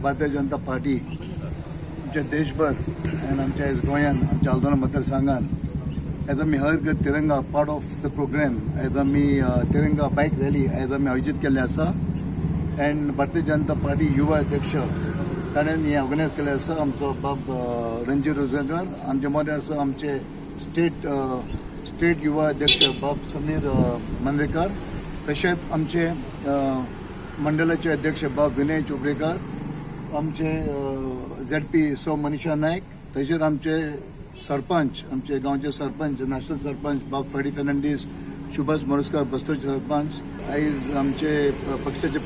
Bharatiya Janata party आमच्या देशभर आनी आमच्या गोंयान आमच्या आल्दोना मतदारसंघान एज आमी हर घर तिरंगा part of the programme as आमी तिरंगा बायक रॅली आयज आमी आयोजीत केल्ले आसा. एंड भारतीय जनता पार्टी युवा अध्यक्ष ताणें हें ऑर्गनायज केल्लें आसा. आमचो बाब रणजीत रोजगार आमचे मदें आसा, आमचे स्टेट युवा अध्यक्ष बाब समीर मांद्रेकार, तशेंच आमचे मंडळाचे अध्यक्ष बाब विनय चोपडेकार, आमचे ZP सौ मनीषा नायक, तशेंच आमचे सरपंच, आमचे गांवचे सरपंच, नॅशनल सरपंच बाब फेडी फर्नांडीस, सुभाष मोरजकर बस्तोचे सरपंच, आयज आमचे पक्षाचे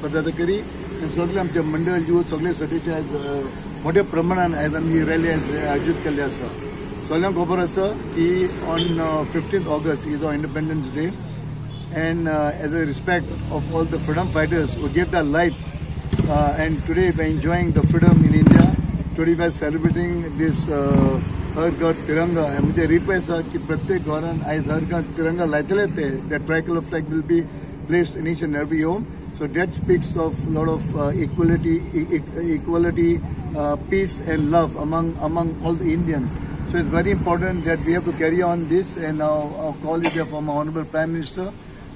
पदाधिकारी सगळे आमचे मंडळ युथ सगळे सदस्य आयज मोठ्या प्रमाणान आयज आमी रॅली आयज आयोजीत केल्ली आसा. सगळ्यांक खबर आसा की on 15 August is our Independence Day and as a respect of all the freedom fighters who gave their lives and today we are enjoying the freedom in India. Today we are celebrating this Har Ghar Tiranga. म्हणजे request आसा की प्रत्येक घरान आयज हर घर तिरंगा लायतले ते the tricolour flag will be placed in each and every home. So that speaks of lot of equality, peace and love among all the Indians. So it's very important that we have to carry on this, and our call is there from our Honorable Prime Minister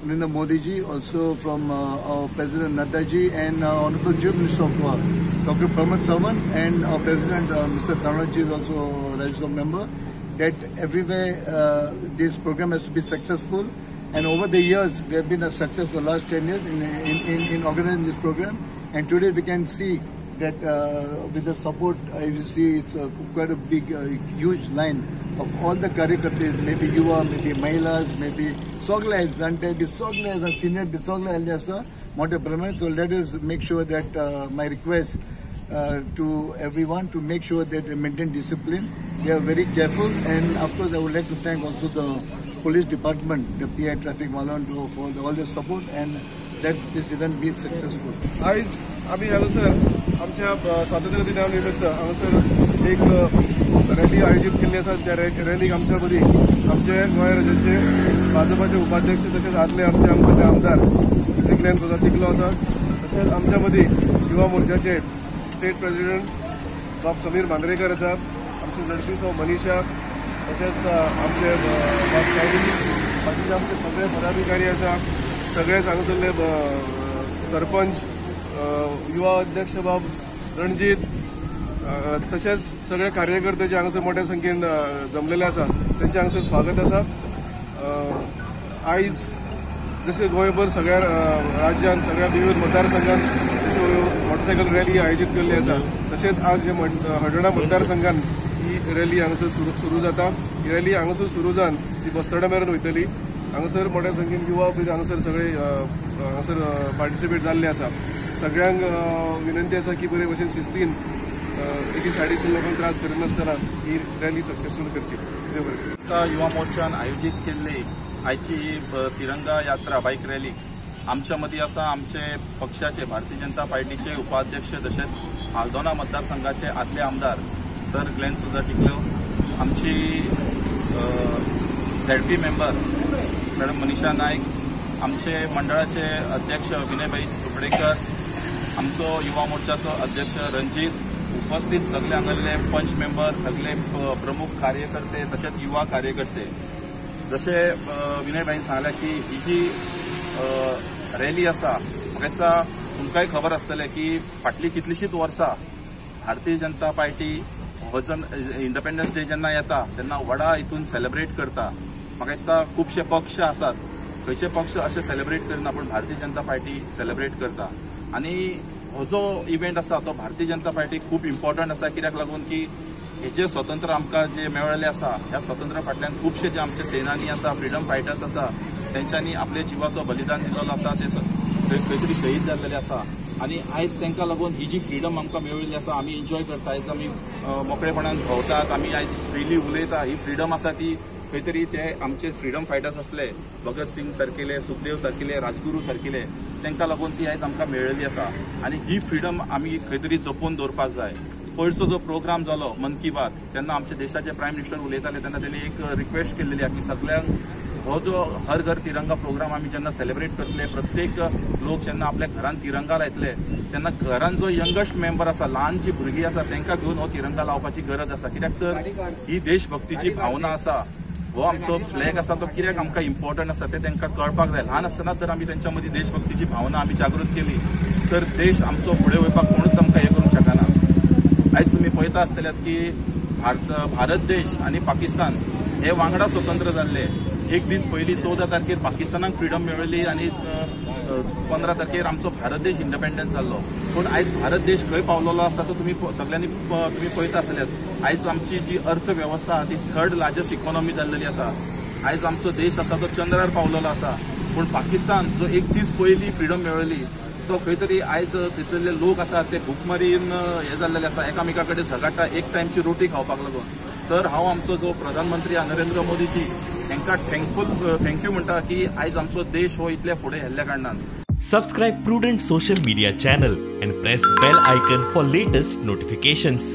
Narendra Modi ji, also from our President Nadda ji and our Honorable Chief Minister of Goa, Dr. Pramod Sawant, and our President Mr. Tanwar ji is also a Rajya Sabha member, that everywhere this program has to be successful. And over the years, we have been a success for the last 10 years in organizing this program. And today we can see that with the support, you see it's quite a big, huge line of all the karyakartes, maybe yuva, maybe mahilas, maybe सगळे जाणटे बी सगळे senior बी सगळे आयिल्ले आसा मोठ्या प्रमाणात. So let us make sure that my request to everyone to make sure that they maintain discipline. They are very careful, and of course I would like to thank also the police department, the PI traffic Malon for all the support and that this event be successful. आयज आमी हांगासर आमच्या स्वातंत्र्य दिना निमित्त हांगासर एक rally आयोजीत केल्ली आसा. त्या रॅलीक आमच्या मदीं आमचे गोंय राज्याचे भाजपाचे उपाध्यक्ष तशेंच आदले आमचे हांगासरले आमदार श्री ग्लॅन सोजा तिकलो आसा, तशेंच आमच्या मदीं युवा मोर्चाचे स्टेट प्रेसिडेंट बाब समीर मांद्रेकर आसा, आमचे झडपी सौ मनीषा, तशेंच आमचे बाब सायली, बाकीचे आमचे सगळे पदाधिकारी आसा, सगळेच हांगासरले सरपंच, युवा अध्यक्ष बाब रणजीत, तशेंच सगळे कार्यकर्ते जे हांगासर मोठ्या संख्येन जमलेले आसा तेंचें हांगासर स्वागत आसा. आयज जशें गोंयभर सगळ्या राज्यांत सगळ्या विविध मतदारसंघात अश्यो मोटरसायकल रॅली आयोजीत केल्ली आसा, तशेंच आज हळदोणा मतदारसंघात ही रॅली हांगासर सुरू जाता. ही रॅली हांगासर सुरू जावन ती बस्तोडा मेरेन वयतली. हांगासर मोठ्या संख्येन युवा बी हांगासर सगळे हांगासर पार्टिसिपेट जाल्ले आसा. सगळ्यांक विनंती आसा की बरे भशेन शिस्तीन एकी सायडीसून लोकांक त्रास करिनासतना ही रॅली सक्सेसफूल करची. युवा मोर्चान आयोजीत केल्ली आयची तिरंगा यात्रा बायक रॅली आमच्या मदीं आसा आमचे पक्षाचे भारतीय जनता पार्टीचे उपाध्यक्ष तशेंच आल्दोना मतदारसंघाचे आदले आमदार सर ग्लॅन सोजा टिकलो, आमची ZP member madam Manisha Naik, आमचे मंडळाचे अध्यक्ष विनयभाई चोपडेकर, आमचो युवा मोर्चाचो अध्यक्ष रणजीत, उपस्थित सगळे हांगासरले पंच मेंबर, सगळे प्रमुख कार्यकर्ते तशेंच युवा कार्यकर्ते. जशें विनयभाईन सांगलें की ही जी रॅली आसा, म्हाका दिसता तुमकांय खबर आसतलें की फाटलीं कितलींशींच वर्सां भारतीय जनता पार्टी हो इंडिपेंडन्स डे जेन्ना येता तेन्ना व्हडा हितून सेलिब्रेट करता. म्हाका दिसता खुबशे पक्ष आसात, खंयचे पक्ष अशें सेलिब्रेट करना, पूण भारतीय जनता पार्टी सेलिब्रेट करता. आनी हो जो इव्हेंट आसा तो भारतीय जनता पार्टी खूब इम्पॉर्टंट आसा, कित्याक लागून की हे जे स्वतंत्र आमकां जे मेळ्ळेलें आसा ह्या स्वतंत्र फाटल्यान खुबशे जे आमचे सेनानी आसा, फ्रिडम फायटर्स आसा, तेंच्यांनी आपल्या जिवाचो बलिदान दिलेलो आसा, ते खंय तरी शहीद जाल्लेले आसा. आनी आयज तांकां लागून ही जी फ्रिडम आमकां मेळिल्ली आसा आमी एन्जॉय करता. आयज आमी मोकळेपणान भोंवतात, आमी आयज फ्रिली उलयता. ही फ्रिडम आसा ती खंय तरी ते आमचे फ्रिडम फायटर्स आसले, भगत सिंग सारकेले, सुखदेव सारकेले, राजगुरू सारकेले, तांकां लागून ती आयज आमकां मेळिल्ली आसा. आनी ही फ्रिडम आमी खंय तरी जपून दवरपाक जाय. पयरचो जो प्रोग्राम जालो मन की बात, तेन्ना आमच्या देशाचे प्रायम मिनिस्टर उलयताले तेन्ना तेणी एक रिक्वेस्ट केल्लेली आसा की सगळ्यांक हो जो हर घर तिरंगा प्रोग्राम आमी जेन्ना सेलिब्रेट करतले, प्रत्येक लोक जेन्ना आपल्या घरान तिरंगा लायतले तेन्ना घरान जो यंगेस्ट मेंबर आसा, ल्हान जी भुरगीं आसा तांकां घेवन हो तिरंगा लावपाची गरज आसा. कित्याक तर ही देशभक्तीची भावना आसा, हो आमचो फ्लॅग आसा तो कित्याक आमकां इम्पॉर्टंट आसा ते तांकां कळपाक जाय. ल्हान आसतना तर आमी तेंच्या मदीं देशभक्तीची भावना आमी जागृत केली तर देश आमचो फुडें वयपाक कोणूच आमकां हें करूंक शकना. आयज तुमी पळयता आसतल्यात की भारत देश आनी पाकिस्तान हे वांगडा स्वतंत्र जाल्ले. एक दीस पयलीं 14 तारखेर पाकिस्तानाक फ्रिडम मेळ्ळी आनी 15 तारखेर आमचो भारत देश इंडिपेंडन्स जाल्लो. पूण आयज भारत देश खंय पावलेलो आसा तो तुमी सगळ्यांनी तुमी पळयता आसल्यात. आयज आमची जी अर्थवेवस्था आहा ती थर्ड लार्जस्ट इकॉनॉमी जाल्लेली आसा. आयज आमचो देश आसा तो चंद्रार पावलेलो आसा. पूण पाकिस्तान जो एक दीस पयलीं फ्रिडम मेळ्ळी तो खंय तरी आयज थंयसरले लोक आसात ते भुकमारीन हे जाल्लेले आसा, एकामेका कडेन झगडटा एक टायमची रोटी खावपाक लागून. तर हांव आमचो जो प्रधानमंत्री नरेंद्र मोदीजी हांकां thank you म्हणटा की आयज आमचो देश हो इतले फुडें हेल्ल्या कारणान. Subscribe Prudent social media channel and press bell icon for latest notifications.